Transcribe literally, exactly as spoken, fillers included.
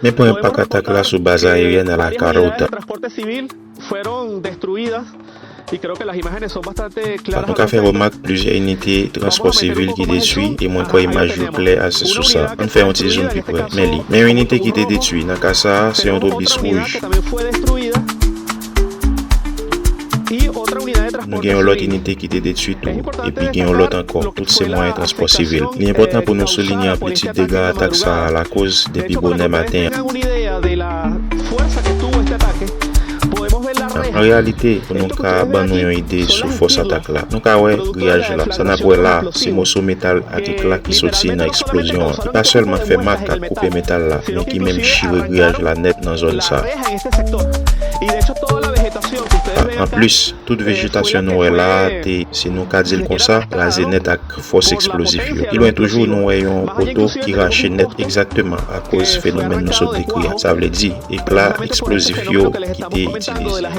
Men pwen enpak atak la sou baz aeryèn a La Carlota. Fueron destruidas y creo que las imágenes son bastante claras. Nou ka fè remak plizyè inite transpò sivil ki detwi, e mwen kwè imaj yo klè ase sou sa. Ann fè yon ti zoom pi prè. Men li. Men yon inite ki te detwi. Nan ka sa a, se yon otobis wouj. Nou gen yon lòt inite ki te detwi tou, epi gen yon lòt ankò. Tout se mwayen transpò sivil. Li enpòtan pou nou soulinye anplitid dega atak sa a lakoz depi bonè maten an. An, an reyalite, pou nou ka ban nou yon ide sou fòs atak la, nou ka wè griyaj la. Sa n ap wè la, se moso metal ak ekla ki soti nan eksplozyon an. Li pa sèlman fè mak ak koupe metal la, men ki menm chire griyaj la nèt nan zòn sa a. An, anplis, tout vejetasyon nou wè la a te, si nou ka di l konsa, raze nèt ak fòs eksplozif yo. Pi lwen toujou, nou wè yon poto ki rache nèt egzakteman akoz fenomèn nou sot dekri a. Sa vle di, ekla eksplozif yo ki te itilize.